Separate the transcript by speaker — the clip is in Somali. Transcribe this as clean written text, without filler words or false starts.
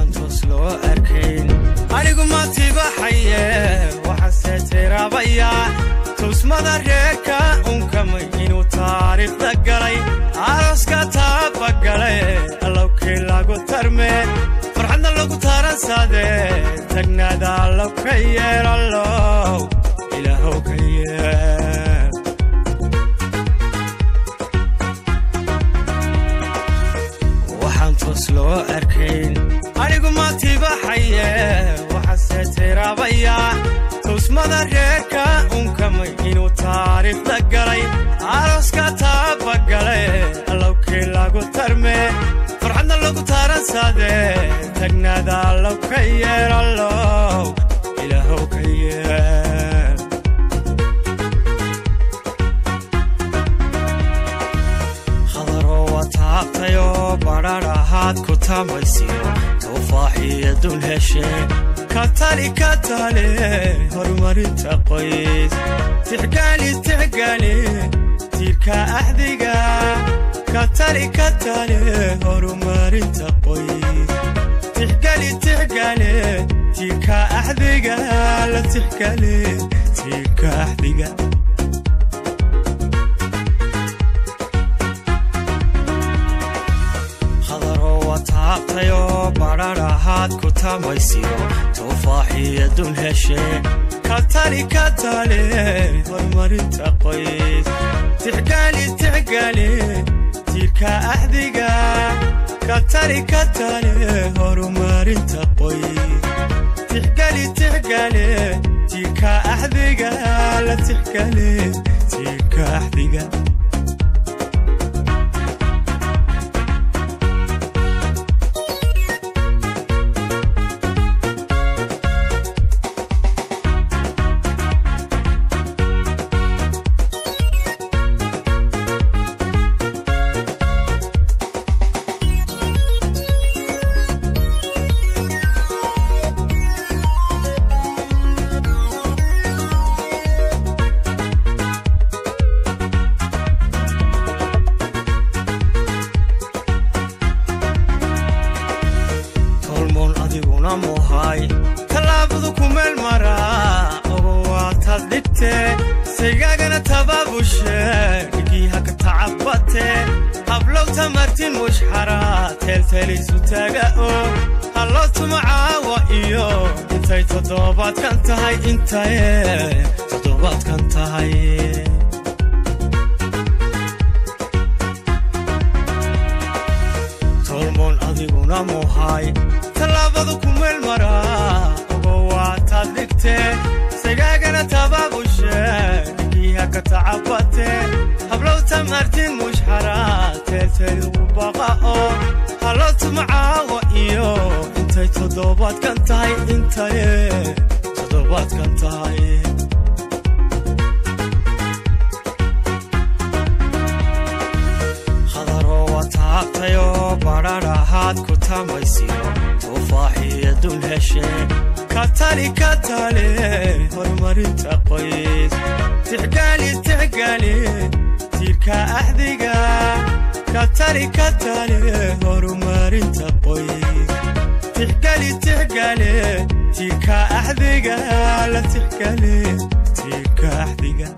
Speaker 1: Waxaan toos loo arkayn anigu ma tibaxaye, waxaase tiraabaya tusmada reerka unkamay inuu taariikhda galay, arooska taabagalay, allowkii lagu tarme, farxadna lagu taransade, tagnaada allow ka yeel, allow ilaahow ka yeel. Waxaan toos loo arkayn anigu ma tibaxaye, waxaase tiraabaya tusmada reerka unkamay inuu taariikhda galay, arooska taabagalay, allowkii lagu tarme, farxadna lagu taransade, tagnaada allow ka yeel, allow ilaahow ka yeel. Khadaroo waa taabtayoo badhadh ahaad ku tamaysiyo tufaaxiyo dul heshe, ka tali ka tali horumarinta qoys, tixgaali tixgaali tiirka axdiga, ka tali ka tali horumarinta qoys, tixgali tixgali tiirka axdiga, la tixgali tiirka axdiga. Khadaroo waa taabtayoo badhadh ahaad ku tamaysiyo tufaaxiyo dul heshe, ka tali ka tali horumarinta qoys, tixgaali tixgaali tiirka axdiga, ka tali ka tali horumarinta qoys, tixgali tixgali tiirka axdiga, la tixgali tiirka axdiga. Tolmoon adiguna muhay tallaabadu ku meel maraa, ogo waataad dhigtee saygaagana tabaabushe, dhigiiha ka tacabate, hablow tamartin mushxara, teelteeliisu taaga oo halloo tuma caawa iyo intay toddobaadkan tahay, intay toddobaadkan tahay. Tolmoon adiguna muhay tallaabadu ku meel maraa, ogo waataad dhigtee sagaagana tabaabushe, dhigiiha ka tacabate, hablow tamartin mushxara, teelteel ugu baqa oo halloo tuma caawa iyo intay toddobaadkan tahay, intay toddobaadkan tahay. Khadaroo waa taabtayoo badhadh ahaad ku tamaysiyo tufaaxiyo dul heshe, ka tali ka tali horumarinta qoys, tixgaali tixgaali tiirka axdiga, ka tali ka tali horumarinta qoys, tixgali tixgali tiirka axdiga, la tixgali tiirka axdiga.